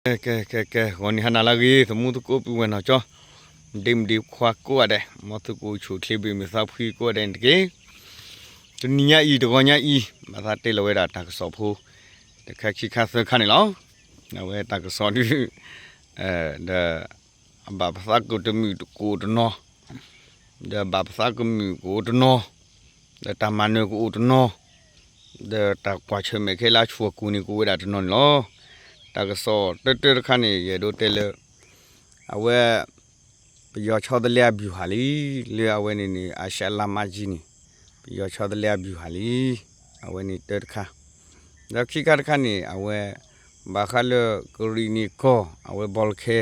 ကဲ ကဲ ကဲ ကဲ ဂီၤနံၤဟါနၤလၢအဂ့ၤ သမူသကိးပုၢ်ဝဲၢ်နီၢ်ကၠီ ဒ့မုၣ်ဒ့ခွါကိးဂၤဒဲး မ်သုကအိၣ်ဆူၣ်အိၣ်ချ့ဘၣ်မုာ်သးဖှံကိးဂၤဒဲးန့ၣ်တက့ၢ်. တနံၤညါအံၤ တဂီၤညါအံၤ ဘၣ်သးတဲလီၤဝဲဒၣ်တၢ်ကစီၣ်ဖိ တခါခံခါသၢခါန့ၣ်လီၤ. အဝဲတၢ်ကစီၣ်ဒုး ဒီး အဘၣ်ပသးကတမုာ်ကအိၣ်တနီၤ, ဒီးဘၣ်ပသးကမုာ်ကအိၣ်တနီၤ, ဒီးတၢ်မၤနၢၤကအိၣ်တနီၤ, ဒီးတၢ်ကွၢ်ဆၢၣ်မဲာ်ခဲလၢာ်ဆူၣ်အကိာ်န့ၣ် ကအိၣ်ဝဲဒၣ်တနီၤန့ၣ်လီၤ. တၢ်ကစီၣ်တၢတၢတခါန့ၣ် ယအဲၣ်ဒိးတဲလၢ အဝဲ ပယီၤဆီတလဲအဗျူဟာလံ, လၢအဝဲန့ၣ်န့ၣ် အရှေ့လမ်းမကြီးန့ၣ် ပယီၤဆီတလဲအဗျူဟာလံ, အဝဲန့ၣ်တၢတခါ, ဒီးခံခါတခါန့ၣ် အဝဲ ဘၣ်ဃးလၢကရံၣ်နံၣ်ကီၢ် အဝဲဘီလခဲ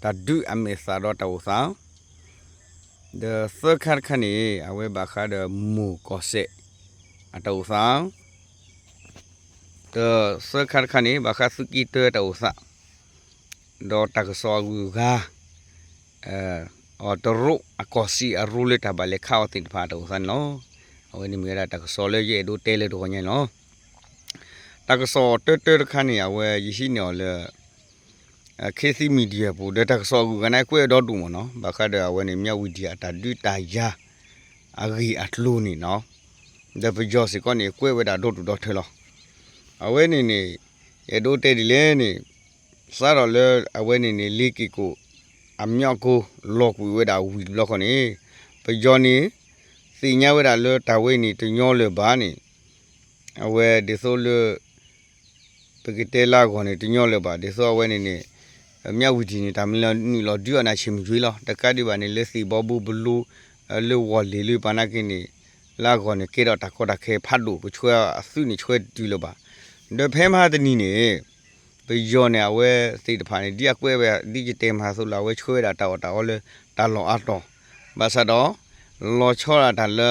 တၢ်ဒုးအမဲာ်သၣ်ဒီးတၢ်အိၣ်သး, ဒီးသၢခါတခါန့ၣ် အဝဲဘၣ်ဃးဒီးမိၢ်ကီၢ်စဲၣ် အတၢ်အိၣ်သး ဒီးသၢခါတခါန့ၣ် ဘၣ်ဃးသုးက့တၢတၢ်အိၣ်သး, ဒီးတၢ်ကစီၣ်အဂုၤအဂၤ အတရူးအကီၢ်စံၣ်အရူလၢတၢ်ဘၣ်လဲၤခးအီၤသ့ၣ်တဖၣ်အတၢ်အိၣ်သးန့ၣ်လီၤ. အဝဲန့ၣ်မ့ၢ်ဝဲဒၣ်တၢ်ကစီၣ်လၢယအဲၣ်ဒိးတဲလၢတဂီၤညါန့ၣ်လီၤ. တၢ်ကစီၣ်တၢတၢတခါန့ၣ် အဝဲယဟံးန့ၢ်အီၤလၢ ခေတ်သစ်မီဒီယာပူၤ ဒီးတၢ်ကစီၣ်အဂုၤအဂၤန့ၣ် ကွဲးဝဲဒီဒူၣ်မ့ၢ်နီၤ, ဘၣ်ဃးဒီးအဝဲန့ၣ် မြဝတီအတၢ်ဒုးတၢ်ယၤ အဂ့ၢ်အကျိၤန့ၣ်နီၤ, ဒီးပယီၤစ့ၢ်ကီးန့ၣ် ကွဲးဝဲဒၣ်ဒီဒူၣ်ဒီထၢလီၤ. အဝဲန့ၣ်န့ၣ် ယအဲၣ်ဒိးတဲဒ်လဲၣ်န့ၣ် စးထီၣ်လၢအဝဲန့ၣ်န့ၣ် လ့ၤက့ၤကိး အမျီၢ်ကိ လီၤကွံာ်ဝဲဒၣ်ဝံၤတဘျီဃီန့ၣ် ပယီၤန့ၣ် သ့ၣ်ညါဝဲဒၣ်လၢတၢ်ဝဲအံၤန့ၣ် တညီလၢၤဘၣ်န့ၣ် အဝဲဒ်သိးလၢ ပကတဲလၢအဂီၢ်န့ၣ် တညီလၢၤဘၣ်, ဒ်သိးအဝဲန့ၣ်န့ၣ် မြဝတီန့ၣ် တၢ်မ့ၢ်လၢနုာ်လီၤဒုးအီၤန့ၣ် ဆ့ၣ်မုၢ်ကွံာ်လီၤ. တကးဒံးဘၣ်န့ၣ် လၢသ့ၣ်ဘီဘိဘလိ လၢဝီၢ်လ့ၤလၢပှၤနာ်က့န့ၣ် လၢအဂီၢ်န့ၣ် ကဲထီၣ်တၢ်ကီတၢ်ခဲဖးဒိၣ်, ပဆှၢအသုးန့ၣ်ဆှၢတတုၤလၢၤဘၣ်. ဒီးဖဲမဟါတနံၤန့ၣ် ပယီၤန့ၣ် အဝဲသ့ၣ်တဖၣ်န့ၣ် ဒ်အကွဲးဝဲ ဒ်ယတဲမဟါအသိးလၢ အဝဲဆှၢဝဲဒၣ်တၢ်အီၣ်တၢ်အီလၢတၢ်လီၢ်အါတီၤ, ဘၣ်ဆၣ်ဒီး လီၤဆီဒၣ်တၢ်လၢ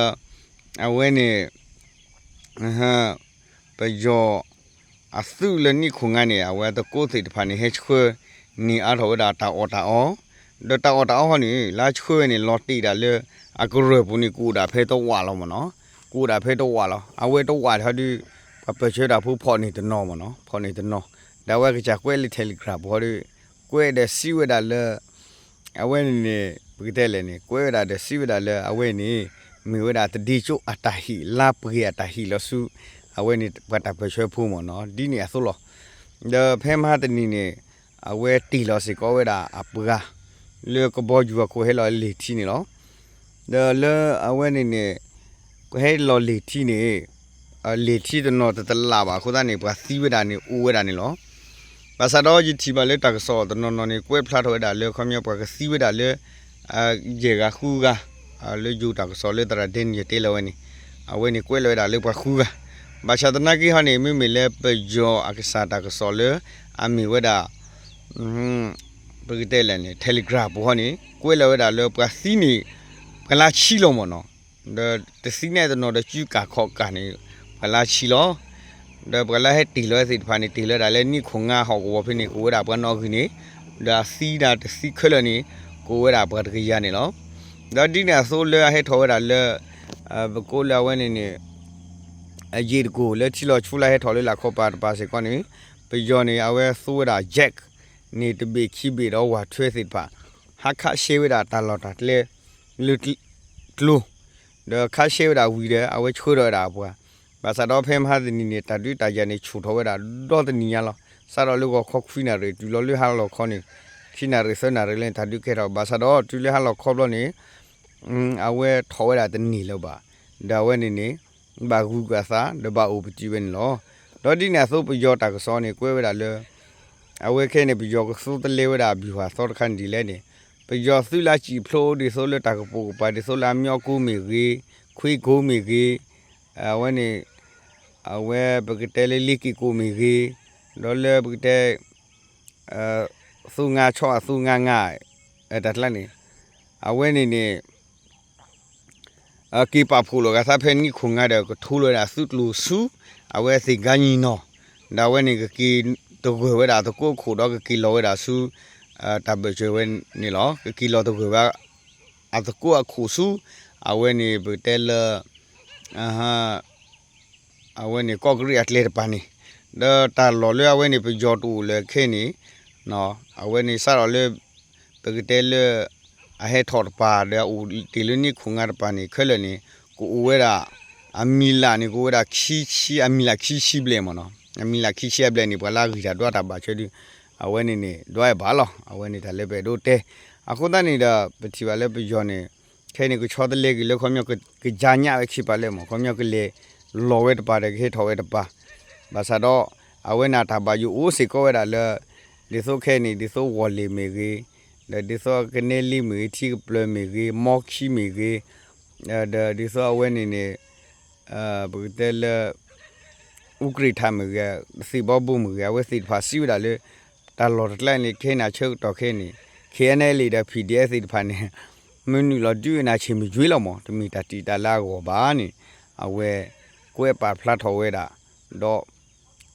အဝဲန့ၣ် ပယီၤအသုးလၢနံၣ်ခိၣ်ငါန့ၣ် အဝဲသကိးသ့ၣ်တဖၣ်န့ၣ် ဟဲဆှၢန့ၢ်အါထီၣ်ဝဲဒၣ်တၢ်အီၣ်တၢ်အီ, ဒီးတၢ်အီၣ်တၢ်အီဟီန့ၣ် လၢဆှၢဝဲန့ၣ် လီၤတ့ၢ်ဒၣ်လၢအကရၢၢ်ပူၤန့ၣ် ကအိၣ်ဒၣ်ဖဲတဝာ်လီၤမ့ၢ်နီၤ, ကအိၣ်ဒၣ်ဖဲတဝာ်လီၤ. အဝဲတဝာ်ဟီဒုး ပှၤပၢၢ်ဆၢတၢ်ဖိဖီၣ်န့ၢ်တနီၤမ့ၢ်နီၤ, ဖီၣ်န့ၢ်တနီၤ, ဒီးအဝဲကစၢ်ကွဲးလၢ Telegram ပူၤဟီဒုး ကွဲးဒီးစံးဝဲဒၣ်လၢ အဝဲန့ၣ်န့ၣ် ပကတဲလဲၣ်န့ၣ် ကွဲးဝဲဒၣ်ဒီးစံးဝဲဒၣ်လၢအဝဲန့ၣ် မ့ၢ်ဝဲဒၣ်သဒ့ကၠိအတၢ်ဟ့ၣ် လါပှ့ၤအတၢ်ဟ့ၣ်လီၤဆူ အဝဲန့ၣ်ပှၤတၢ်ပၢၢ်ဆၢဖိမ့ၢ်နီၤ, ဒ်န့ၣ်အသိးလီၤ. ဒီးဖဲမဟါတနံၤန့ၣ် အဝဲတ့ၢ်လီၤစ့ၢ်ကီးဝဲဒၣ်အပှၤ လၢကဘီယူၤအခိၣ်ဟဲလီၤလ့ၢ်ထံန့ၣ်လီၤ. ဒီးလၢအဝဲန့ၣ်န့ၣ် ကဟဲလီၤလ့ၢ်ထံန့ၣ် လ့ၢ်ထံတနီၤတတလးဘၣ်အဃိသတးန့ၣ် ပှၤသံဝဲဒၣ်န့ၣ် အိၣ်ဝဲဒၣ်န့ၣ်လီၤ. ဘၣ်ဆၣ်ဒီးယထံၣ်ဘၣ်လၢတၢ်ကစီၣ်တနီၤနီၤန့ၣ် ကွဲးဖျါထီၣ်ဝဲဒၣ်လၢ ခီပညီပှၤကသံဝဲဒၣ်လၢ ယဲၢ်ဂၤဃုဂၤ လၢယိၤတၢ်ကစီၣ်လၢသရၣ်ဒဲန့ၣ် ယတဲလၢၤဝဲန့ၣ် အဝဲန့ၣ်ကွဲးလီၤဝဲဒၣ်လၢပှၤဃုဂၤ, ဘၣ်ဆၣ်သနာ်က့ဟီန့ၣ် မ့မ့ၢ်လၢပယီၤအကစၢ်တၢ်ကစီၣ်လၢ အမ့ၢ်ဝဲဒၣ် ပကတဲလဲၣ်န့ၣ် Telegram ပူၤဟီန့ၣ် ကွဲးလီၤဝဲဒၣ်လၢပှၤသံန့ၣ် ပှၤလၢဆံလီၤမ့ၢ်နီၤ, ဒီးတသံန့ၣ်တနီၤဒီး စုကၢ်ခီၣ်ကၢ်န့ၣ် ပှၤလၢဆံလီၤ. ဒီးပှၤလၢဟဲတ့ၢ်လီၤသ့ၣ်တဖၣ်န့ၣ် တ့ၢ်လီၤဝဲဒၣ်လၢနံၣ်ခိၣ်ငါဟီၣ်ကဝီၤဖဲန့ၣ် ကအိၣ်ဝဲဒၣ်ပှၤနီၣ်ဂံၢ်န့ၣ်, ဒီးအသံဒၣ်တသံခဲလၢာ်န့ၣ် ကအိၣ်ဝဲဒၣ်ပှၤတကယၤန့ၣ်လီၤ. ဒီးဒ်န့ၣ်အသိးလၢအဟဲထီၣ်ဝဲဒၣ်လၢ ပကိးလၢအဝဲန့ၣ်န့ၣ် အယံာ်တကိၢ်လၢထံလီၤဆူလၢဟဲထီၣ်လၢလာ်ခီပၤတပၤစ့ၢ်ကီးန့ၣ် ပယီၤန့ၣ် အဝဲသူဝဲဒၣ် jet န့ၣ်တဘ့ၣ်ခံဘ့ၣ်ဒီးဝးထွဲသ့ၣ်တဖၣ် ဟးခးရှဲဝဲဒၣ်တၢ်လီၢ်တၢ်ကျဲ လၢကျိ ဒီးခးရှဲဝဲဒၣ်ဝံၤဒီး အဝဲဆှၢထီၣ်ဝဲဒၣ်အပှၤ, ဘၣ်ဆၣ်ဒီးဖဲမဟါတနံၤန့ၣ် တၢ်ဒုးတၢ်ယၤန့ၣ် ဆူၣ်ထီၣ်ဝဲဒၣ်ဒီတနံၤညါလီၤ. စးထီၣ်လၢဂီၤခီခွံနၣ်ရံၣ် တုၤလီၤလၢဟါလီၤခီန့ၣ် ခံနၣ်ရံၣ်သၢနၣ်ရံၣ်လၢန့ၣ် တၢ်ဒုးကဲထီၣ်, ဘၣ်ဆၣ်ဒီးတုၤလၢဟါလီၤခီဘျီန့ၣ် အဝဲထီၣ်ဝဲဒၣ်တန့ၢ်လၢၤဘၣ်, ဒီးအဝဲန့ၣ်န့ၣ် ဘၣ်ဂုၤကွၢ်သး ဒီးဘၣ်အိၣ်ပတုာ်ဝဲန့ၣ်လီၤ. ဒီးဒ်န့ၣ်အသိးပယီၤတၢ်ကစီၣ်န့ၣ် ကွဲးဝဲဒၣ်လၢ အဝဲခဲအံၤန့ၣ် ပယီၤကသူတလဲဝဲဒၣ်အဘျုးဟးသီတခါန့ၣ်ဒ်လဲၣ်န့ၣ်, ပယီၤသုးလၢစံၣ်ဖျိဒ်သိးလၢတၢ်ကပိာ်ကပၤဒ်သိးလၢအမျီၢ်ကိမ့ၢ်ဂ့ၤ, ခွ့ကိမ့ၢ်ဂ့ၤ, အဝဲန့ၣ် အဝဲပကတဲလၢလ့က့ၤကိမ့ၢ်ဂ့ၤ, ဒီးလၢပကတဲ သူငါဆီအသူငါငါ တၢ်ကျါန့ၣ် အဝဲန့ၣ်န့ၣ် က့ၤပာ်ဖှိၣ်လီၤဂာ်သးဖဲနံၣ်ခိၣ်ငါဒီး ကထိလီၤဝဲဒၣ်သုးကျိၤဆူ အဝဲသ့ၣ်ကါညီနီၤ, ဒီးအဝဲန့ၣ်ကက့ၤတဂၢၢ်ဝဲဒၣ်အသကိးအခိၣ်ဒီးကက့ၤလီၤဝဲဒၣ်ဆူ တၢ်ဘၢၣ်စၢၤဝဲန့ၣ်လီၤ. ကက့ၤလီၤတဂၢၢ်ဝဲ အသကိးအခိၣ်ဆူ အဝဲန့ၣ်ပကတဲလၢ အဝဲန့ၣ်ကီၢ်ကရံၣ်အကျဲတပၤန့ၣ်, ဒီးတၢ်လီၢ်လၢအဝဲန့ၣ်ပယီၤတအိၣ်လၢၤခဲအံၤန့ၣ် အဝဲန့ၣ်စးထီၣ်လၢ ပကတဲလၢ အဟဲထီၣ်တပၤ ဒီးအအိၣ်တ့ၢ်လၢန့ၣ်ခိၣ်နၢ်တပၤန့ၣ် ခဲလၢာ်န့ၣ် ကအိၣ်ဝဲဒၣ် အမံၤလၢ်န့ၣ် ကအိၣ်ဝဲဒၣ် အမံၤလၢ်ခံဆံဘျဲၣ်မ့ၢ်နီၤ. အမံၤလၢ်ခံဆံအဘျဲၣ်န့ၣ် ပှၤလၢအဂံၢ်တၢ်ဒွးတၢ်ဘၣ်ဆၢဒုး အဝဲန့ၣ်န့ၣ် ဒွးဝဲဘၣ်လီၤ. အဝဲန့ၣ်တၢ်လၢပအဲၣ်ဒိးတဲ အဃိသတးန့ၣ်ဒီး ပထံၣ်ဘၣ်လၢပယီၤန့ၣ် ခဲအံၤန့ၣ် ကဆီတလဲက့ၤလၢခီပညီ ကကၠါညၣ်ဝဲခံပၤလၢမ့ၢ် ခီပညီကလဲၤလီၤဝဲတပၤဒီးကဟဲထီၣ်ဝဲတပၤ ဘၣ်ဆၣ်ဒီး အဝဲန့ၣ်တၢ်ဘၣ်ယိၣ်အိၣ်စ့ၢ်ကီးဝဲဒၣ်လၢ ဒ်သိးခဲအံၤန့ၣ် ဒ်သိးဝီၢ်လ့ၣ်မ့ၢ်ဂ့ၤ, ဒီးဒ်သိးကနဲလ့မ့ၢ်ဂ့ၤ, ထံကပျၢၤမ့ၢ်ဂ့ၤ, မီခံမ့ၢ်ဂ့ၤ, ဒီးဒ်သိးအဝဲန့ၣ်န့ၣ် ပကတဲလၢ အူကြ့ၢ်ထးမ့ၢ်ဂ့ၤ, သ့ၣ်ဘီဘိမ့ၢ်ဂ့ၤ, အဝဲသ့ၣ်တဖၣ်စံးဝဲဒၣ်လၢ တၢ်လီၢ်တကျါန့ၣ် ခဲအံၤန့ၣ်ဆၢကတီၢ်ခဲအံၤန့ၣ် ခ့ၣ်အဲၣ်အဲၣ်လ့ၣ်ဒီး ဖံၣ်ဒံၣ်အဲၣ်သ့ၣ်တဖၣ်န့ၣ် မ့ၢ်နုာ်လီၤဒုးအနၢ်ဆ့ၣ်မ့ၢ်ယွ့လီၤမ့ၢ် တမ့ၢ်တၢ်တံာ်တာ်လၢအဂီၢ်ဘၣ်န့ၣ် အဝဲ ကွဲးပာ်ဖျါထီၣ်ဝဲဒၣ် ဒီး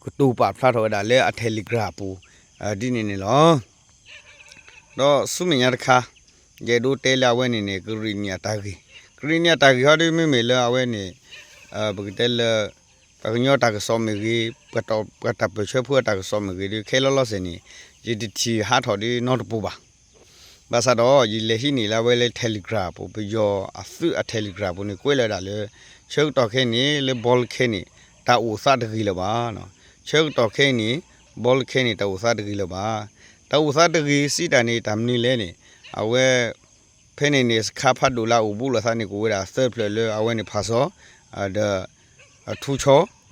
ကတိၤပာ်ဖျါထီၣ်ဝဲဒၣ်လၢအ Telegram အပူၤ ဒ်န့ၣ်န့ၣ်လီၤ. ဒီးဆူမဲာ်ညါတခါ ယအဲၣ်ဒိးတဲလၢအဝဲန့ၣ်န့ၣ် ကရံၣ်နံၣ်အတၢ်ဂ့ၢ်, ကရံၣ်နံၣ်အတၢ်ဂ့ၢ်ဟီဒ်မ့မ့ၢ်လၢအဝဲန့ၣ် ပကတဲလၢ ပှၤကညီတၢ်ကစီၣ်မ့ၢ်ဂ့ၤ, ပှၤတၢ်ပၢၢ်ဆၢဖိအတၢ်ကစီၣ်မ့ၢ်ဂ့ၤဒီး ခဲလၢာ်လီၤစဲၤန့ၣ် ယတထံၣ်ဟးထီၣ်ဒ်နီတပူၤဘၣ်. ဘၣ်ဆၣ်ဒီး ယလဲၤဟံးန့ၢ်လၢအဝဲလၢ Telegram ပူၤ ပယီၤအသုးအ Telegram ပူၤန့ၣ် ကွဲးလီၤဝဲဒၣ်လၢ ဆၢကတီၢ်ခဲအံၤန့ၣ် လၢဘီလၢခဲန့ၣ် တၢ်အိၣ်သးတဂ့ၤလၢၤဘၣ်. ဆၢကတီၢ်ခဲအံၤန့ၣ် ဘီလၢခဲန့ၣ် တၢ်အိၣ်သးတဂ့ၤလၢၤဘၣ်. တၢ်အိၣ်သးတဂ့ၤစံးတၢ်န့ၣ် တၢ်မနုၤလဲၣ်န့ၣ် အဝဲ ဖဲန့ၣ်န့ၣ် စခါဖးဒိၣ်လၢအအိၣ်ဘူးလိာ်သးန့ၣ် ကအိၣ်ဝဲဒၣ်သၢဖျၢၣ်လၢအဝဲန့ၣ်ဖးစီ ဒီး ထူဆီ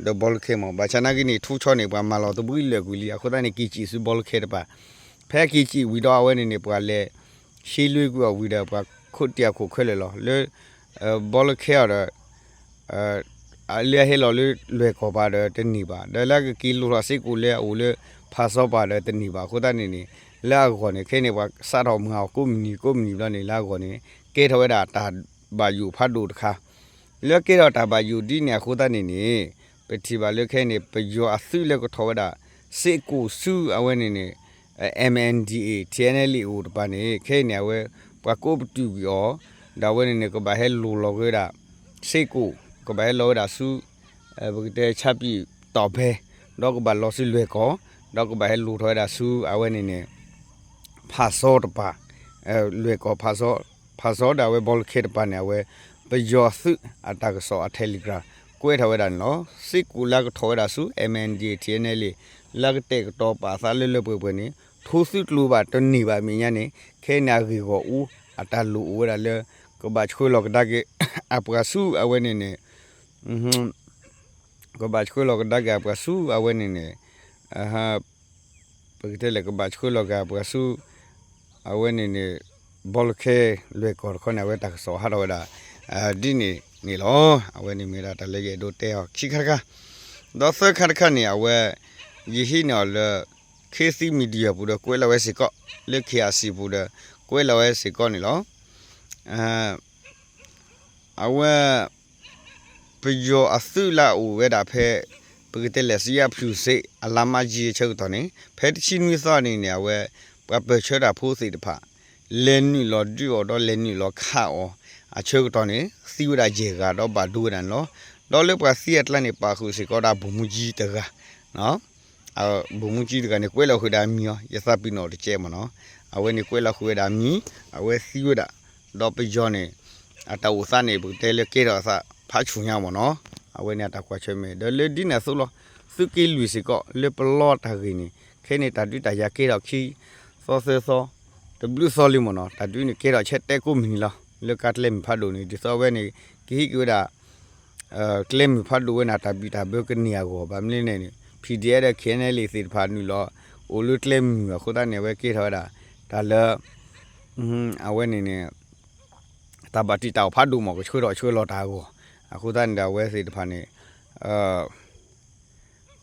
ဒီးဘီလၢခဲမ့ၢ် ဘၣ်ဆၣ်နာ်က့န့ၣ် ထူဆီန့ၣ် ပှၤမၤလီၤသဘှံးလၢာ်ကွံာ်လံ အဃိသတးန့ၣ် က့ၤစံၣ်ဆူဘီလၢခဲတပၤ ဖဲက့ၤစံၣ်ဝံၤဒီးအဝဲန့ၣ်န့ၣ် ပှၤလဲၤ ရှဲလွဲကွံာ်အီၤဝံၤဒီး ပှၤခိးတံၢ်အခိၣ်ခဲလၢာ်လီၤ လၢ ဘီလၢခဲအီၤဒီး လၢအဟဲလီၤလၢလွဲၢ်ကီၢ်ပၤဒီးတန့ၢ်ဘၣ် ဒီးလၢအကက့ၤလိၣ်ထီၣ်စ့ၢ်ကီးလၢအအိၣ်လၢ ဖးစီပၤဒီးတန့ၢ်ဘၣ် အဃိသတးန့ၣ်န့ၣ် လၢအဂီၢ်န့ၣ် ခဲအံၤန့ၣ် ပှၤစးထီၣ်မၤအီၤကိးမုၢ်နံၤကိးမုၢ်နံၤဘျီန့ၣ် လၢအဂီၢ်န့ၣ် ကဲထီၣ်ဝဲဒၣ်တၢ်ဘၣ်ယိၣ်ဖးဒိၣ်တခါ လၢကဲထီၣ်တၢ်ဘၣ်ယိၣ်ဒ်န့ၣ်အဃိသတးန့ၣ်န့ၣ် ပထံၣ်ဘၣ်လၢခဲအံၤန့ၣ် ပယီၤအသုးလၢကထီၣ်ဝဲဒၣ် စ့ၢ်ကီးဆူအဝဲန့ၣ်န့ၣ် MNDAA TNLA အိၣ်တပၤန့ၣ် ခဲအံၤန့ၣ် အဝဲ ပှၤကိးပတုာ်ကွံာ်အီၤ ဒီးအဝဲန့ၣ်န့ၣ် ကဘၣ်ဟဲလိၣ်လီၤက့ၤဝဲဒၣ် စ့ၢ်ကီး ကဘၣ်ဟဲလီၤဝဲဒၣ်ဆူ ပကတဲဆါပံၣ်တီၢ်ဖဲ ဒီးကဘၣ်လီၤဆူလွဲၢ်ကီၢ် ဒီးကဘၣ်ဟဲလိၣ်ထီၣ်ဝဲဒၣ်ဆူအဝဲန့ၣ်န့ၣ် ဖးစီတပၤ လွဲၢ်ကီၢ် ဖးစီဒီးအဝဲဘီလၢခဲတပၤန့ၣ် အဝဲ ပယီၤအသုးအတၢ်ကစီၣ်အ Telegram ကွဲးထီၣ်ဝဲဒၣ်န့ၣ်လီၤ. စ့ၢ်ကီးလၢကထီၣ်ဝဲဒၣ်ဆူ MNDAA TNLA လၢကတဲာ်ကတီၤပာ်သးလၢလၢပှဲၤပှဲၤန့ၣ် ထိသုးကျိၤဘၣ်တန့ၢ်ဘၣ်မဲာ်ညါန့ၣ် ခဲအံၤန့ၣ်အဂ့ၢ်ဂီၢ်အူ အတၢ်လိၣ်အိၣ်ဝဲဒၣ်လၢ ကဘၣ်ဆှၢလီၤကဒါက့ၤ အပှၤဆူအဝဲန့ၣ်န့ၣ် ကဘၣ်ဆှၢလီၤကဒါက့ၤအပှၤဆူအဝဲန့ၣ်န့ၣ် ပကတဲလဲၣ် ကဘၣ်ဆှၢလီၤက့ၤအပှၤဆူ အဝဲန့ၣ်န့ၣ် ဘီလၢခဲလွဲၢ်ကီၢ်တခီန့ၣ် အဝဲတၢ်ကစီၣ်ဟးထီၣ်ဝဲဒၣ် ဒ်န့ၣ်န့ၣ်လီၤ. အဝဲန့ၣ်မ့ၢ်ဒၣ်တၢ်လၢယအဲၣ်ဒိးတဲအီၤခံခါတခါ ဒီးသၢခါတခါန့ၣ် အဝဲ ယဟံးန့ၢ်အီၤလၢ ခေတ်သစ် Media ပူၤဒီးကွဲးလီၤဝဲစ့ၢ်ကီး လၢ KIC ပူၤဒီး ကွဲးလီၤဝဲစ့ၢ်ကီးန့ၣ်လီၤ. အဝဲ ပယီၤအသုးလၢအအိၣ်ဝဲဒၣ်ဖဲ ပကတဲလဲၣ် စယါဖၠူၣ်စ့ အလါမးကၠံအဆၢကတီၢ်န့ၣ် ဖဲတဆံနွံသီန့ၣ်န့ၣ် အဝဲ ပှၤပၢၢ်ဆၢတၢ်ဖိသ့ၣ်တဖၣ် လဲၤနုာ်လီၤဒုးအီၤဒီးလဲၤနုာ်လီၤခးအီၤ အဆၢကတီၢ်န့ၣ် သံဝဲဒၣ်ယဲၢ်ဂၤဒီးဘၣ်ဒိဝဲဒၣ်န့ၣ်လီၤ. ဒီးလၢပှၤသံအကျါန့ၣ် ပာ်ဃုာ်စ့ၢ်ကီးဒၣ် ဗိုလ်မှူးကြီး တဂၤ ဗိုလ်မှူးကြီး တဂၤန့ၣ် ကွဲးလီၤဃုာ်ဒၣ်အမံၤအီၤ ယသးပ့ၤနီၣ်တကဲမ့ၢ်နီၤ. အဝဲန့ၣ်ကွဲးလီၤဃုာ်ဝဲဒၣ်အမံၤ အဝဲသံဝဲဒၣ် ဒီးပယီၤန့ၣ် အတၢ်အိၣ်သးန့ၣ် ပကတဲလၢကဲထီၣ်အသးဖးဆူၣ်ညါမ့ၢ်နီၤ. အဝဲန့ၣ်အတၢ်ကွၢ်ဆၢၣ်မဲာ် ဒီးလၢဒ်န့ၣ်အသိးလီၤ. သုးက့လွံၢ်စ့ၢ်ကီး လၢပလီတၢ်ဂ့ၢ်န့ၣ် ခဲန့ၣ်တၢ်ဒုးတၢ်ယၤကဲထီၣ်ခံ သီသၢသီ တဘျုးသီလံမ့ၢ်နီၤ. တၢ်ဒုးန့ၣ်ကဲထီၣ်ဆဲးတဲကိးမုၢ်နံၤလီၤ. လၢကါကျဲမုၢ်ဖးဒိၣ်န့ၣ် ဒ်သိးအဝဲန့ၣ် ကဟံးက့ၤဝဲဒၣ် ကျဲမုၢ်ဖးဒိၣ်ဝဲန့ၣ် တၢ်ဘံၣ်တၢ်ဘၢကန့ၢ်အဂီၢ် ဘၣ်မနုၤလဲၣ်န့ၣ် ဖံၣ်ဒံၣ်အဲၣ်ဒီး ခ့ၣ်အဲၣ်အဲၣ်လ့ၣ်သ့ၣ်တဖၣ်နုာ်လီၤ အိၣ်လၢကျဲမုၢ်အဃိသတးန့ၣ် အဝဲကဲထီၣ်ဝဲဒၣ် တၢ်လၢ အဝဲန့ၣ်န့ၣ် တၢ်ဘၣ်တံာ်တာ်အီၤဖးဒိၣ်မ့ၢ် ကဆှၢထီၣ်ဆှၢလီၤတၢ်အဂီၢ် အဃိသတးန့ၣ်ဒီး အဝဲသ့ၣ်တဖၣ်န့ၣ်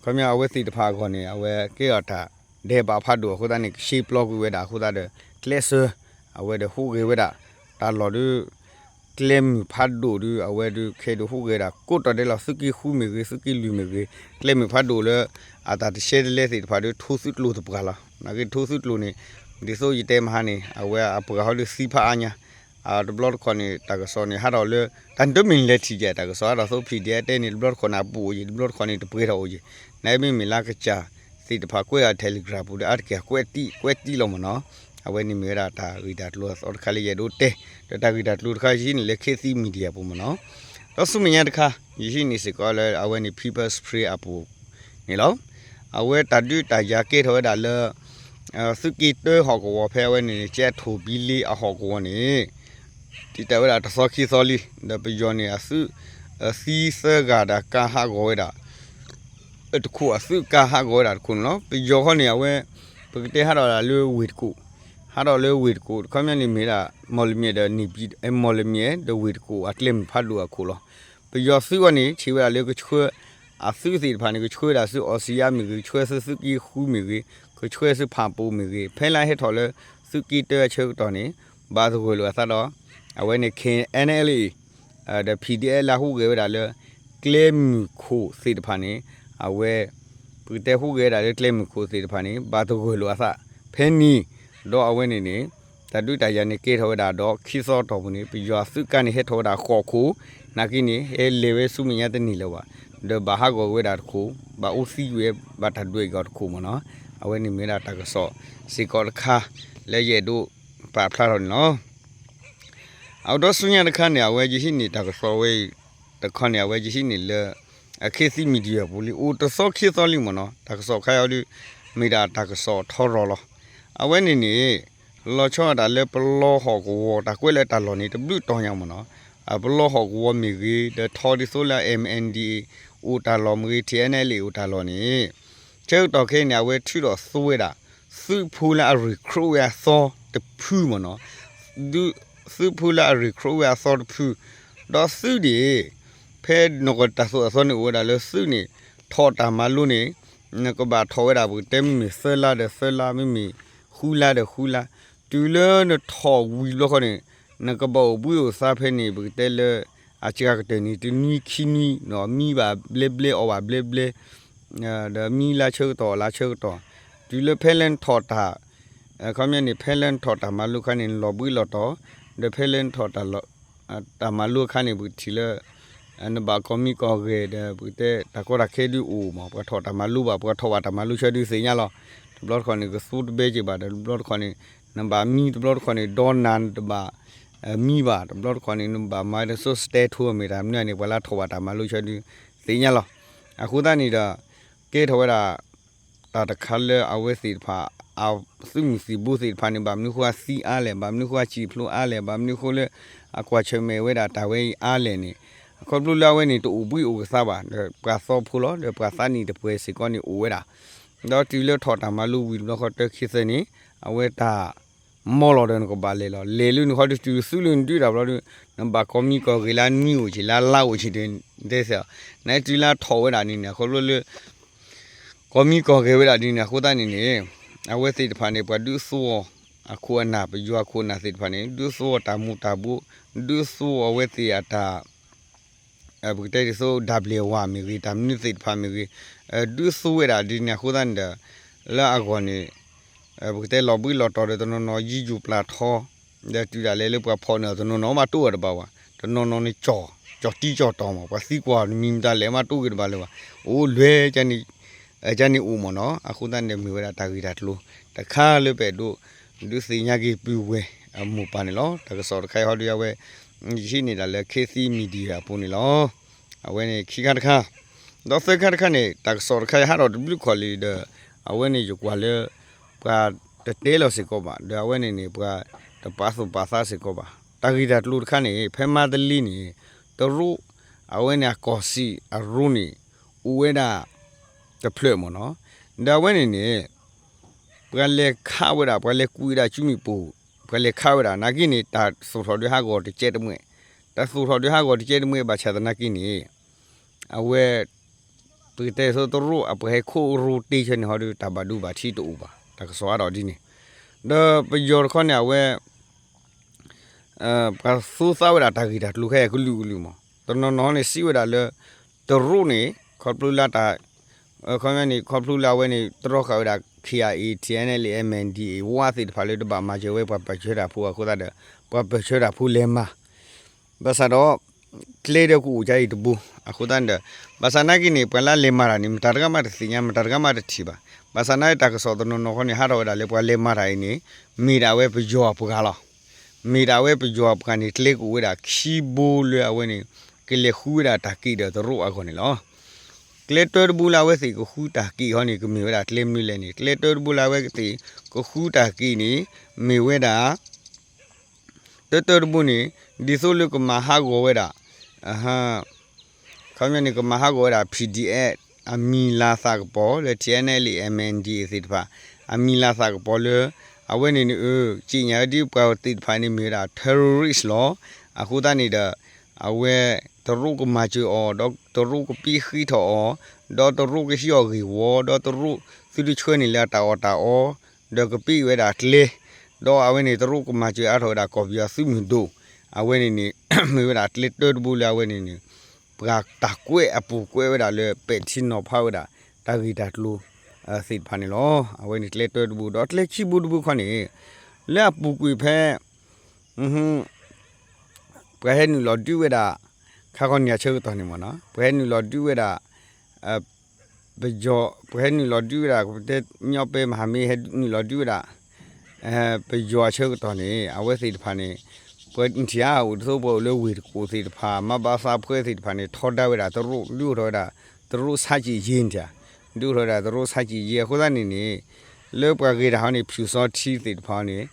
ခီပညီအဝဲသ့ၣ်တဖၣ်အဂီၢ်န့ၣ် အဝဲကဲထီၣ်တၢ်ဒဲးဘးဖးဒိၣ်အဃိသတးန့ၣ် ကရှဲပျီကွံာ်ဝဲဒၣ်အဃိသတးဒီး ကျဲးစၢး အဝဲဒီးဟူးဂဲၤဝဲဒၣ် တၢ်လီၢ်ဒုး ကျဲမုၢ်ဖးဒိၣ်ဒုး အဝဲဒုးခဲဒုးဟူးဂဲၤဒၣ် ကိးတီၤဒဲးလီၤ သုးက့ဃုမ့ၢ်ဂ့ၤ သုးက့လွံၢ်မ့ၢ်ဂ့ၤ ကျဲမုၢ်ဖးဒိၣ်လၢ အတၢ်တရှဲတလဲသ့ၣ်တဖၣ်ဒုး ထိသုးကျိၤတပှၢ်လီၤ. နာ်က့ထိသုးကျိၤန့ၣ် ဒ်သိးယတဲမဟါန့ၣ် အဝဲအပှၤဟီဒုးသံဖးအါညါ တဘျီတခီၣ်န့ၣ် တၢ်ကစီၣ်န့ၣ် ဟးထီၣ်လၢ တၢ်တမ့ၢ်လဲၤထံၣ်ယဲၢ် တၢ်ကစီၣ်ဟးထီၣ်သိး ဖံၣ်ဒံၣ်အဲၣ်တဲန့ၣ် တဘျီတခီၣ်န့ၣ် အပူၤအိၣ်ယံၤ တဘျီတခီၣ်န့ၣ် တပှဲၤထီၣ်အိၣ်ယံၤ နမ့မ့ၢ်လၢကစၢ်သ့ၣ် သ့ၣ်တဖၣ်ကွဲးအ Telegram ပူၤဒီး အါတက့ၢ်ကွဲးတံၢ်ကွဲးတံၢ်လီၤမ့ၢ်နီၤ. အဝဲန့ၣ်မ့ၢ်ဝဲဒၣ်တၢ်ဂ့ၢ်တၢ်ကျိၤအသီတခါလၢယအဲၣ်ဒိးတဲ, ဒီးတၢ်ဂ့ၢ်တၢ်ကျိၤတခါယဟံးန့ၢ်လၢ ခေတ်သစ် Media ပူၤမ့ၢ်နီၤ. ဒီးဆူမဲာ်ညါတခါ ယဟံးန့ၢ်စ့ၢ်ကီးလၢအဝဲန့ၣ် People's Spring အပူၤန့ၣ်လီၤ. အဝဲတၢ်ဒုးတၢ်ယၤကဲထီၣ်ဝဲဒၣ်လၢ သုးက့တၢဟီၣ်ကဝီၤဖဲအဝဲန့ၣ်န့ၣ် ကဲထိၣ်ဘံလ့အဟီၣ်ကဝီၤန့ၣ် တံာ်တာ်ဝဲဒၣ်တသီခံသီလံ, ဒီးပယီၤန့ၣ်အသုး သံသၢဂၤဒီးကါဟးဂီၤဝဲဒၣ် တခိၣ် အသုးကါဟးဂီၤဝဲဒၣ်တခိၣ်န့ၣ်လီၤ. ပယီၤဃီန့ၣ် အဝဲ ပကတဲဟးထီၣ်ဒၣ်လၢဝ့ၢ်တကူၣ်, ဟးထီၣ်လၢဝ့ၢ်တကူၣ် ခီပညီန့ၣ်မ့ၢ်ဒၣ် မီၢ်လမၠဲၣ်ဒီး န့ၣ်ပံ မီၢ်လမၠဲၣ်ဒီးဝ့ၢ်တကူၣ်အကျဲမုၢ်ဖးဒိၣ်အခိၣ်လီၤ. ပယီၤသုးအံၤန့ၣ် ထံၣ်ဝဲဒၣ်လၢကဆှၢ အသုးသ့ၣ်တဖၣ်န့ၣ် ကဆှၢဒၣ်ဆူအီစံယါမ့ၢ်ဂ့ၤ, ကဆှၢဆူသုးက့ဃုမ့ၢ်ဂ့ၤ, ကဆှၢဆူဖၣ်ပူၤမ့ၢ်ဂ့ၤ, ဖဲလၢဟဲထီၣ်လၢ သုးက့တၢအဆၢကတီၢ်န့ၣ် ဘၣ်သဂၢၢ်လိာ်အသးဒီး အဝဲန့ၣ် KNLA ဒီး PDF လၢဟူးဂဲၤဝဲဒၣ်လၢ ကျဲမုၢ်ခိၣ်သ့ၣ်တဖၣ်န့ၣ် အဝဲ ပကတဲဟူးဂဲၤဝဲဒၣ်လၢကျဲမုၢ်ခိၣ်သ့ၣ်တဖၣ်န့ၣ် ဘၣ်သဂၢၢ်လိာ်အသး ဖဲန့ၣ် ဒီးအဝဲန့ၣ်န့ၣ် တၢ်ဒုးတၢ်ယၤန့ၣ်ကဲထီၣ်ဝဲဒၣ်ဒီးခံသီတီၢ်ပူၤန့ၣ် ပယီၤအသုးကါန့ၣ်ဟဲထီၣ်ဝဲဒၣ်ဃိးခိၣ်, နာ်က့န့ၣ် ဟဲလဲၤဝဲဆူမဲာ်ညါတန့ၢ်လၢၤဘၣ်, ဒီးဘၣ်ဟးဂီၤဝဲဒၣ်တခိၣ်, ဘၣ်အိၣ်သံဝဲ ဘၣ်တၢ်ဒွဲၣ်အီၤတခိၣ်မ့ၢ်နီၤ. အဝဲန့ၣ်မ့ၢ်ဝဲဒၣ်တၢ်ကစီၣ်စ့ၢ်ကီးတခါ လၢယအဲၣ်ဒိးပာ်ဖျါထီၣ်န့ၣ်လီၤ. အဒီဆူညါတခါန့ၣ် အဝဲယဟံးန့ၢ်တၢ်ကစီၣ်ဝဲအံၤ တခီန့ၣ် အဝဲယဟံးန့ၢ်လၢ အခေတ်သစ် Media ပူၤလံ အိၣ်တသီခံသီလံမ့ၢ်နီၤ. တၢ်ကစီၣ်ခါအံၤဒုး မ့ၢ်ဒၣ်တၢ်ကစီၣ်ထီရီၤလီၤ. အဝဲန့ၣ်န့ၣ် လီၤဆီဒၣ်တၢ်လၢပလီဟီၣ်ကဝီၤ တၢ်ကွဲးလၢတၢ်လီၢ်န့ၣ် တဘျုးတီၤညါမ့ၢ်နီၤ. အပလီဟီၣ်ကဝီၤမ့ၢ်ဂ့ၤ ဒီးထီဒ်သိးလၢ MNDAA အိၣ်တၢ်လီၢ်မ့ၢ်ဂ့ၤ TNLA အိၣ်တၢ်လီၢ်န့ၣ် ဆၢကတီၢ်ခဲအံၤန့ၣ် အဝဲထုးထီၣ်သိဝဲဒၣ် သုးဖိလၢအrecruitဝဲအသီတဖုမ့ၢ်နီၤ. သုးဖိလၢအrecruitဝဲအသီတဖု, ဒီးသုးန့ၣ် ဖဲနကတၢ်သိၣ်အသီန့ၣ်အိၣ်ဝဲဒၣ်လၢသုးန့ၣ် ထီၣ်တၢ်မၤလိန့ၣ် နကဘၣ်ထီၣ်ဝဲဒၣ် ပကတဲမ့မ့ၢ်သၢလါဒီးသၢလါ မ့မ့ၢ်ဃုလါဒီးဃုလါ, တုၤလၢနထီၣ်ဝံၤတဘျီဃီန့ၣ် နကဘၣ်အိၣ်ဘှံးအိၣ်သါဖဲန့ၣ် ပကတဲလၢ အစှၤကတၢၢ်န့ၣ် တနွံခံနွံ, မံဘၣ်ဘျဲဘျဲ အီၣ်ဘၣ်ဘျဲဘျဲ ဒီးမံလၢဆၢကတီၢ် အီၣ်လၢဆၢကတီၢ်, တုၤလၢဖဲလၢနထီၣ်တၢ် ခီပညီန့ၣ် ဖဲလၢနထီၣ်တၢ်မၤလိအခါန့ၣ် နလီၤဘှံးလီၤတီၤ, ဒီးဖဲလၢနထီၣ်တၢ်မၤလိအခါန့ၣ် ပကထံၣ်လၢ နဘၣ်ကီၤမံကီၤဂဲၤဒီး ပကတဲတၢ်ကီတၢ်ခဲဒုးအိၣ်မး, ပှၤထီၣ်တၢ်မၤလိဘၣ် ပှၤထီၣ်ဘၣ်တၢ်မၤလိဆၢဒုးသ့ၣ်ညါလီၤ. တဘျီတခီၣ်န့ၣ် ကသူတဘဲက့ၤဘၣ်ဒီး တဘျီတခီၣ်န့ၣ် နဘၣ်မံ တဘျီတခီၣ်န့ၣ် ဒီနၤနတဘၣ် မံဘၣ်, တဘျီတခီၣ်န့ၣ် နဘၣ်မၤတစိၢ်စတဲထိမ့ၢ်တၢ်မနုၤန့ၣ် ပှၤလၢထီၣ်ဘၣ်တၢ်မၤလိဆၢဒုးသ့ၣ်ညါလီၤ. အဃိသတးန့ၣ်ဒီး ကဲထီၣ်ဝဲဒၣ် တၢ်တခါလၢအဝဲသ့ၣ်တဖၣ် အသုးမုၢ်သံၣ်ဘိသ့ၣ်တဖၣ်န့ၣ် ဘၣ်မနုၤဃိသံအါလဲၣ်, ဘၣ်မနုၤဃိစံၣ်ဖျိအါလဲၣ်, ဘၣ်မနုၤဃိလၢ အကွၢ်ဆၢၣ်မဲာ်ဝဲဒၣ်တၢ်ဝဲအံၤအါလဲၣ်န့ၣ် အခီဖျိလၢအဝဲန့ၣ် တအိၣ်ဘှံးအိၣ်ကသါဘၣ်, ဒီးပှၤသီဖိလီၤ, ဒီးပှၤသးနံၣ်တပှဲၤစ့ၢ်ကီးန့ၣ်အိၣ်ဝဲဒၣ်, ဒီးတုၤလၢထီၣ်တၢ်မၤလိဝံၤတဘျီဃီတၢခံသၢန့ၣ် အဝဲတၢ် မီလီၤဒီးနကဘၣ်လဲၤလီၤ. လဲၤလၢနခီဒုးတုၤသုးလၢနဒုးတၢ်ဘျီဒုး နဘၣ်ကီၤမံကီၤဂ့ၤလၢနွံအိၣ်ဆံး လၢလါအိၣ်ဆံးဒုး တဲသ့ၣ်, နတုၤလၢထီၣ်ဝဲဒၣ်န့ၣ်န့ၣ် အခီဖျိလၢ ကီၤမံကီၤဂ့ၤဝဲဒၣ်ဒ်န့ၣ် အဃိသတးန့ၣ်န့ၣ် အဝဲသ့ၣ်တဖၣ်န့ၣ် ပှၤဒုးသူအီၤ အခိၣ်အနၢ် ပယီၤအခိၣ်အနၢ်သ့ၣ်တဖၣ်န့ၣ် ဒုးသူအီၤတၢ်မူၤတၢ်ဘှီး ဒုးသူအီၤအဝဲသ့ၣ်အတၢ် ပကတဲဒ်သိး ဒၣ်ဘျဲၣ်ဝၤမ့ၢ်ဂ့ၤ တၢ်မနုၤသ့ၣ်တဖၣ်မ့ၢ်ဂ့ၤ ဒုးသူဝဲဒၣ်ဒ်န့ၣ်အဃိသတးန့ၣ်ဒီး လၢအဂီၢ်န့ၣ် ပကတဲလီၤဘှံးလီၤတီၤဒီးတနီၤနီၤ ယံာ်ယိာ်ပျၢ်ထီ ဒီးတုၤဒၣ်လဲာ်လၢပှၤဖီၣ်န့ၢ်အီၤတနီၤနီၤ မးတအိၣ်အီၤတဘၣ်ဝဲ တနီၤနီၤန့ၣ် ကၠီၣ်တံကၠီၣ်တီၤမး ပှၤသံကွၢ်မံၤမတၤလဲၣ် မးတအိၣ်ဂ့ၤတဘၣ်လၢၤဘၣ် အိၣ်လွဲၢ် ကန့ၣ်အိၣ်မးနီၤ အဃိသတးန့ၣ်မ့ၢ်ဝဲဒၣ်တၢ်ဂ့ၢ်တၢ်ကျိၤ တခါလၢပအဲၣ်ဒိး ဒုးသ့ၣ်ညါက့ၤပုၢ်ဝဲၢ်အမိၢ်ပၢ်န့ၣ်လီၤ. တၢ်ကစီၣ်တခါအံၤဟီဒုးအဝဲ ယဟံးန့ၢ်ဒၣ်လၢ ခေတ်သစ် Media အပူၤန့ၣ်လီၤ. အဝဲန့ၣ်ခံခါတခါ ဒီးသၢခါတခါန့ၣ် တၢ်ကစီၣ်တခါအံၤဟးထီၣ်တဘျုးခီၣ်လံဒီး အဝဲန့ၣ်ယကွၢ်လၢ ပှၤတတဲလီၤစ့ၢ်ကီးဘၣ် ဒီးအဝဲန့ၣ်န့ၣ် ပှၤတပာ်သူၣ်ပာ်သးစ့ၢ်ကီးဘၣ်. တၢ်ဂ့ၢ်တၢ်ကျိၤတခါန့ၣ် ဖဲမါတလ့န့ၣ် တရူး အဝဲန့ၣ်အကီၢ်စံၣ်အရူန့ၣ် အိၣ်ဝဲဒၣ် တဖျၢၣ်မးနီၤ. ဒီးအဝဲန့ၣ်န့ၣ် ပှၤလဲၤခးဝဲဒၣ် ပှၤလဲၤကွံာ်ဝဲဒၣ်စုမုၢ်ပူၤ ပှၤလဲၤခးဝဲဒၣ် နာ်က့န့ၣ် တၢ်သူၣ်ထီၣ်ဒုးဟးဂီၤတကဲတမှဲၣ် တၢ်သူၣ်ထီၣ်ဒုးဟးဂီၤတကဲတမှဲၣ် ဘၣ်ဆၣ်သနာ်က့န့ၣ် အဝဲ ပကတဲသိးတရူးအပှၤဟဲခိၣ်ရိတ့ၢ်ဆၢန့ၣ်ဟီဒီး တၢ်ဘၣ်ဒိဘၣ်ထံးတအိၣ်ဘၣ် တၢ်ကစီၣ်အါထီၣ်ဒ်န့ၣ် ဒီးပယီၤတခီန့ၣ် အဝဲ ပှၤသူသးဝဲဒၣ်တၢ်ဂ့ၢ်တၢ်ကျိၤခဲအံၤကလုာ်ကလုာ်မး တနီၤနီၤန့ၣ်စံးဝဲဒၣ်လၢ တရူးန့ၣ် ခီဖျိလၢတၢ် ခီပညီန့ၣ် ခီဖျိလၢအဝဲန့ၣ် တြီဃာ်ဝဲဒၣ် KIA TNLA MNDAA ဝါသ့ၣ်တဖၣ်လၢတဘၣ်မၤစၢၤဝဲပှၤပၢၢ်ဆၢတၢ်ဖိအဃိသတးဒီး ပှၤပၢၢ်ဆၢတၢ်ဖိလဲၤမၤ ဘၣ်ဆၣ်ဒီး ကျဲဒီးကအိၣ်ကါအံၤတဘိ အဃိသတးန့ၣ်ဒီး ဘၣ်ဆၣ်နာ်က့န့ၣ် ပှၤလၢလဲၤမၤတၢ်န့ၣ် မတၤတဂၤမးတသ့ၣ်ညါ မတၤတဂၤမးတထံၣ်ဘၣ် ဘၣ်ဆၣ်နာ်က့ တၢ်ကစီၣ်တနီၤနီၤခီန့ၣ် ဟးထီၣ်ဝဲဒၣ်လၢပှၤလဲၤမၤတၢ်အံၤန့ၣ် မ့ၢ်ဒၣ်ဝဲပယီၤအပှၤလီၤ. မ့ၢ်ဒၣ်ဝဲပယီၤအပှၤန့ၣ် ကျဲကအိၣ်ဝဲဒၣ်ခံဘိလၢအဝဲန့ၣ် ကလဲၤဃုဝဲဒၣ်တၢ်က့ၣ်ဒီးတရူးအဂီၢ်န့ၣ်လီၤ. ကျဲတၢတဘိလၢအဝဲသ့ၣ်ကဃုတၢ်က့ၣ်ခီန့ၣ် ကမ့ၢ်ဝဲဒၣ်ကျဲမနုၤလဲၣ်န့ၣ် ကျဲတၢတဘိလၢအဝဲသ့ၣ်ကဃုတၢ်က့ၣ်န့ၣ် မ့ၢ်ဝဲဒၣ် တၢတၢတဘိန့ၣ် ဒ်သိးလၢကမၤဟးဂီၤဝဲဒၣ် ခီပညီန့ၣ် ကမၤဟးဂီၤဝဲဒၣ် P D F အမံၤလၤသးကပီၤလၢ T N L A M N D A သ့ၣ်တဖၣ် အမံၤလၤသးကပီၤလၢ အဝဲန့ၣ်န့ၣ် အၢ က့ညါဝဲဒ်ပှၤသ့ၣ်တဖၣ်န့ၣ်မ့ၢ်ဝဲဒၣ် terrorist လီၤ. အဃိသတးန့ၣ်ဒီး အဝဲ တရူးကမၤစၢၤအီၤ ဒီးတရူးကပ့ဃ့ထီၣ်အီၤ ဒီးတရူးကဟံးအီၤဂ့ၢ်ဝီ ဒီးတရူးသုတဆှၢန့ၣ်လၢအတၢ်အီၣ်တၢ်အီ ဒီးကပ့ဝဲဒၣ်ကျဲ ဒီးအဝဲန့ၣ်တရူးကမၤစၢၤအါထီၣ်ဝဲဒၣ်ကီၢ်ပယီၤသုးမုၢ်ဒိၣ် အဝဲန့ၣ်န့ၣ် မ့ၢ်ဝဲဒၣ်ကျဲတၢတဘိလၢအဝဲန့ၣ်န့ၣ် ပှၤတၢ်ကွဲးအပူၤကွဲးဝဲဒၣ်လၢပဲာ်ထံနီၤဖးဝဲဒၣ် တၢ်ဂ့ၢ်တၢ်ကျိၤ သ့ၣ်တဖၣ်န့ၣ်လီၤ. အဝဲန့ၣ်ကျဲတၢတဘိ ဒီးကျဲခံဘိတဘိခီန့ၣ် လၢအပူၤကွံာ်ဖဲ ပှၤဟဲနုာ်လီၤဒုးဝဲဒၣ် ခါခီန့ၣ်အဆၢကတီၢ်န့ၣ်မ့ၢ်နီၤ ပှၤဟဲနုာ်လီၤဒုးဝဲဒၣ် ပယီၤ ပှၤဟဲနုာ်လီၤဒုးဝဲဒၣ် ပတဲညီပဲမဟာမိတ် ဟဲနုာ်လီၤဒုးဝဲဒၣ် ပယီၤအဆၢကတီၢ်န့ၣ် အဝဲသ့ၣ်တဖၣ်န့ၣ် ပှၤထံၣ်ဧါ အိၣ်ဒ်သိးပှၤအိၣ်လၢဝ့ၢ်တကူၣ်သ့ၣ်တဖၣ် မဘသ အဖွဲ့သ့ၣ်တဖၣ်န့ၣ် ထီဒါဝဲဒၣ်တရူး ဒုးအိၣ်ထီၣ်ဝဲဒၣ် တရူးဆါကံၣ်ယ့ၢ်န့ၣ် ဒုးအိၣ်ထီၣ်ဝဲဒၣ်တရူးဆါကံၣ်ယ့ၢ် အဃိသတးန့ၣ်န့ၣ် လၢပှၤဂ့ၤတၢ်ဟီန့ၣ် ဖၠူၣ်စီထံသ့ၣ်တဖၣ်န့ၣ်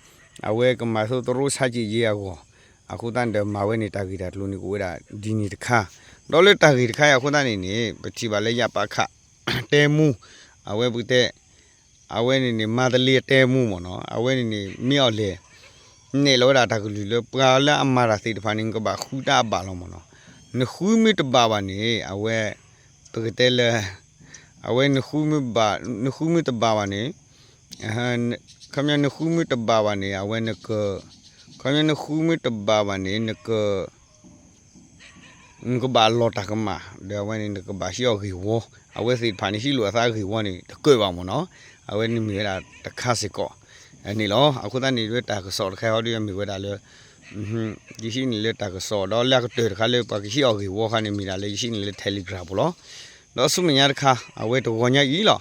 အဝဲကမၤသိးတရူးဆါကံၣ်ယ့ၢ်အဂီၢ် အဃိသတးန့ၣ်ဒီးမၤဝဲန့ၣ်တၢ်ဂ့ၢ်တၢ်ကျိၤန့ၣ်ကအိၣ်ဝဲဒၣ်ဒ်န့ၣ်တခါ ဒီးလၢတၢ်ဂ့ၢ်တခါအံၤအဃိသတးန့ၣ်န့ၣ် ပထံၣ်ဘၣ်လၢ ယပၣ်ခၣ် တဲမူ အဝဲပကတဲ အဝဲန့ၣ်န့ၣ် မၤတလ့ၤတဲမူမ့ၢ်နီၤ အဝဲန့ၣ်န့ၣ် မ့ၢ်အီၤလဲၣ် နဲၣ်လီၤဝဲဒၣ်တၢ်ကလုၢ်လၢပှၤလၢအမၤတၢ်သ့ၣ်တဖၣ်န့ၣ် နကဘၣ်ဃုတၢ်အဘၣ်လီၤမ့ၢ်နီၤ နဃုမ့ၢ်တဘၣ်ဘၣ်န့ၣ် အဝဲ ပကတဲလၢ အဝဲ နဃုမ့ၢ်တဘၣ်ဘၣ်န့ၣ် ခီပညီနဃုမ့ၢ်တဘၣ်ဘၣ်န့ၣ် အဝဲနက ခီပညီနဃုမ့ၢ်တဘၣ်ဘၣ်န့ၣ် နက နကဘၣ်လီၤတၢ်ကမၣ် ဒီးအဝဲန့ၣ် နကဘၣ်ဟံးအီၤဂ့ၢ်ဝီ အဝဲသ့ၣ်တဖၣ်န့ၣ် ဟံးလိာ်အသးဂ့ၢ်ဝီန့ၣ် တကၢၣ်ဘၣ်မ့ၢ်နီၤ အဝဲန့ၣ်မ့ၢ်ဝဲဒၣ်တခါစ့ၢ်ကီး န့ၣ်လီၤ အဃိသတးန့ၣ် လၢတၢ်ကစီၣ်တခါအံၤဟီဒုးမ့ၢ်ဝဲဒၣ်လၢ ယဟံးန့ၢ်လၢတၢ်ကစီၣ် ဒီးလၢအကတၢၢ်တခါလၢပှၤကဟံးအီၤဂ့ၢ်ဝီခါန့ၣ် မ့ၢ်ဒၣ်လၢယဟံးန့ၢ်လၢ Telegram ပူၤလီၤ ဒီးဆူမဲာ်ညါတခါ အဝဲတဂီၤညါအံၤလီၤ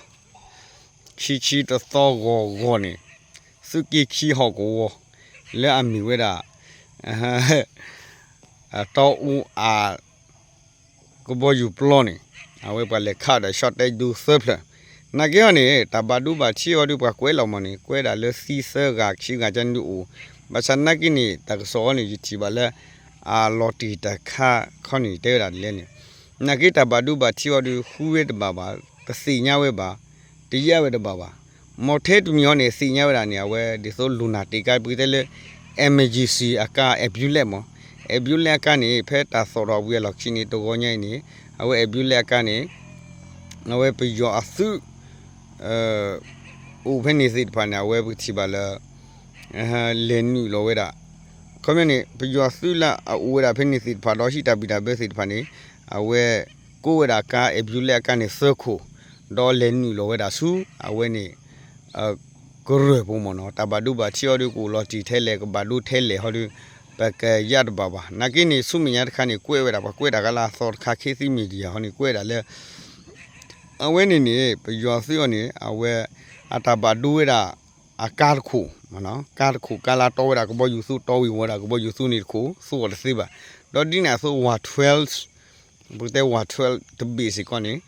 ခံဆံတသီဂီၤဂီၤန့ၣ် သုးက့ခံဟီၣ်ကဝီၤ လၢအမ့ၢ်ဝဲဒၣ် တီအူအ ကဘီယူၤပျီန့ၣ် အဝဲပှၤလဲၤခးဒီး ရှီၣ်တဲဒူသၢဖျၢၣ် နာ်က့ဟီန့ၣ် တၢ်ဘၣ်ဒိဘၣ်ထံးအီၤဒုးပှၤကွဲးလီၤမ့ၢ်န့ၣ် ကွဲးဒၣ်လၢသံသၢဂၤခံဂၤကန့ၣ်အိၣ် ဘၣ်ဆၣ်နာ်က့န့ၣ် တၢ်ကစီၣ်အီၤန့ၣ် ယထံၣ်ဘၣ်လၢ အလီၤတံၢ်တၢ်ခါခီန့ၣ် တဲဝဲဒၣ်ဒ်လဲၣ်န့ၣ် နာ်က့တၢ်ဘၣ်ဒိဘၣ်ထံးအီၤဒုး ဃုဝဲတဘၣ်ဘၣ် တသ့ၣ်ညါဝဲဘၣ် တယါဝဲတဘၣ်ဘၣ် မ့ၢ်ထဲတမံၤဟီန့ၣ် သ့ၣ်ညါဝဲဒၣ်န့ၣ် အဝဲဒ်သိးလူၤနၢ်တ့ၢ်ကါ ပကတဲလၢ emergency အကါ ambulance မ့ၢ် ambulance အကါန့ၣ် ဖဲတၢ်သီၣ်ထီၣ်ဝံၤအလီၢ်ခံန့ၣ် တဂီၤညါအံၤန့ၣ် အဝဲ ambulance အကါန့ၣ် အဝဲပယီၤအသုး အိၣ်ဖဲန့ၣ်သ့ၣ်တဖၣ်န့ၣ် အဝဲပကထံၣ်ဘၣ်လၢ လဲၤနုာ်လီၤဝဲဒၣ် ခီပညီန့ၣ် ပယီၤသုးလၢအအိၣ်ဝဲဒၣ်ဖဲန့ၣ်သ့ၣ်တဖၣ် ဒီးဟံးတၢ်ဘံၣ်တၢ်ဘၢသ့ၣ်တဖၣ်န့ၣ် အဝဲကိးဝဲဒၣ်ကါ ambulance အကါန့ၣ်သၢခိၣ် ဒီးလဲၤနုာ်လီၤဝဲဒၣ်ဆူ အဝဲန့ၣ် ကရၢၢ်ပူၤမ့ၢ်နီၤ တၢ်ဘၣ်ဒိဘၣ်ထံးအီၤဒုး ကအိၣ်လီၤတံၢ်ထဲလဲၣ် ကဘၣ်ဒိထဲလဲၣ်ဟီဒုး ပကယါတဘၣ်ဘၣ် နာ်က့န့ၣ် ဆူမဲာ်ညါတခါန့ၣ် ကွဲးဝဲဒၣ် ပှၤကွဲးတၢ်ကါလၢအသီတခါ ခေတ်သစ်မီဒီယာ ဟီန့ၣ် ကွဲးဒၣ်လၢ အဝဲန့ၣ်န့ၣ် ပယီၤသုးအီၤန့ၣ် အဝဲ အတၢ်ဘၣ်ဒိဝဲဒၣ် အကါတခိၣ် ကါတခိၣ် ကါလၢတီဝဲဒၣ်ကဘီယူၤသူ တီဝံၤဝဲဒၣ်ကဘီယူၤသူန့ၣ်တခိၣ် သူအီၤတသ့ဘၣ် ဒီးဒ်န့ၣ်အသိး Y twelve ပကတဲ Y twelve တဘ့ၣ်စ့ၢ်ကီးန့ၣ်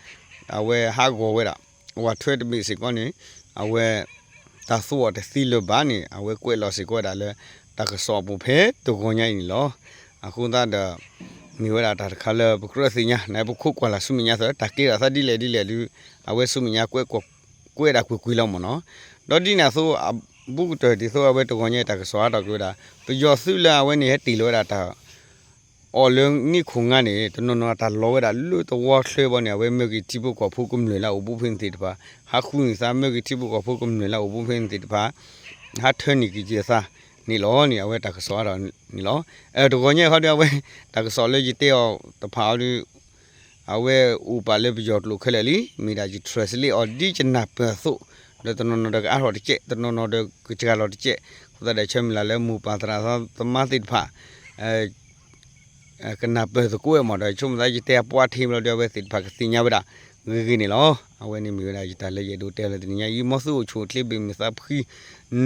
အဝဲဟးဂီၤဝဲဒၣ် Y twelve တဘ့ၣ်စ့ၢ်ကီးန့ၣ် အဝဲ တၢ်သူအီၤတသ့လၢၤဘၣ်န့ၣ် အဝဲကွဲးလီၤစ့ၢ်ကီးဝဲဒၣ်လၢ တၢ်ကစီၣ်အပူၤဖဲတဂီၤညါအံၤန့ၣ်လီၤ. အဃိသတးဒီး မ့ၢ်ဝဲဒၣ်တၢ်တခါလၢပကြၢးသ့ၣ်ညါ နပခိးကွၢ်လၢ်ဆူမဲာ်ညါသၢ တၢ်ကဲထီၣ်သးဒ်လဲၣ်ဒ်လဲၣ်ဒုး အဝဲဆူမဲာ်ညါ ကွဲးဒၣ်ကွ့ၢ်ကွ့ၢ်လီၤမ့ၢ်နီၤ. ဒီးဒ်န့ၣ်အသိး အဘူးကတၢၢ်ဒ်သိးအဝဲတဂီၤညါအံၤတၢ်ကစီၣ်ဟးထီၣ်က့ၤဝဲဒၣ် ပယီၤသုးလၢအဝဲန့ၣ်ဟဲတ့ၢ်လီၤဝဲဒၣ်တၢ် အီၣ်လၢနံၣ်ခိၣ်ငါန့ၣ် တနီၤနီၤအတၢ်လီၤဝဲဒၣ်လၢသဝီချၢဘီန့ၣ် အဝဲမၢက့ၤထံဖိကီၢ်ဖိကမျၢၢ်လၢအအိၣ်ဘူးဖဲန့ၣ်သ့ၣ်တဖၣ် ဟးဃုန့ၢ်သး မၢက့ၤထံဖိကီၢ်ဖိကမျၢၢ်လၢအအိၣ်ဘူးဖဲန့ၣ်သ့ၣ်တဖၣ် ဟးထၢန့ၢ်က့ၤက့ၤအသးန့ၣ်လီၤန့ၣ် အဝဲတၢ်ကစီၣ်ဟးထီၣ်န့ၣ်လီၤ. တဂီၤညါအံၤဟီဒုး အဝဲ တၢ်ကစီၣ်လၢယတဲအီၤတဖၣ်ဟီဒုး အဝဲအိၣ်ပာ်လၢပယီၤကျိာ်ခဲလၢာ်လံ မ့ၢ်ဒၣ်ယ translate အီၤဒ်ယနၢ်ပၢၢ်အသိး ဒီးတနီၤနီၤဒီးကအါထီၣ်တကဲး တနီၤနီၤဒီးကစှၤလီၤတကဲး အဃိသတးဒီးဆၢမုၢ်လၢ်လၢမိၢ်ပၢ်သရၣ်သမါသ့ၣ်တဖၣ် ကနၢ်ပၢၢ်သကိးဝဲမ့ၢ်ဒီး ဆိကမိၣ်သးယတဲအပှၢ်ထံဘျီဒီး အဝဲသ့ၣ်တဖၣ်ကသ့ၣ်ညါဝဲဒၣ် ဂ့ၤဂ့ၤန့ၣ်လီၤ. အဝဲန့ၣ်မ့ၢ်ဝဲဒၣ်ယတၢ်လၢယအဲၣ်ဒိးတဲလၢတနံၤညါအံၤ မ်သုအိၣ်ဆူၣ်အိၣ်ချ့ ဘၣ်မုာ်သးဖှံ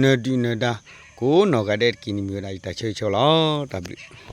နၢၤဒုၣ်နၢၤဒါ ကိးနီၢ်ဂၤဒဲးတက့ၢ်န့ၣ် မ့ၢ်ဝဲဒၣ်ယတၢ်ဆၢဂ့ၤဆၢဝါလီၤ. တၢ်ဘျုး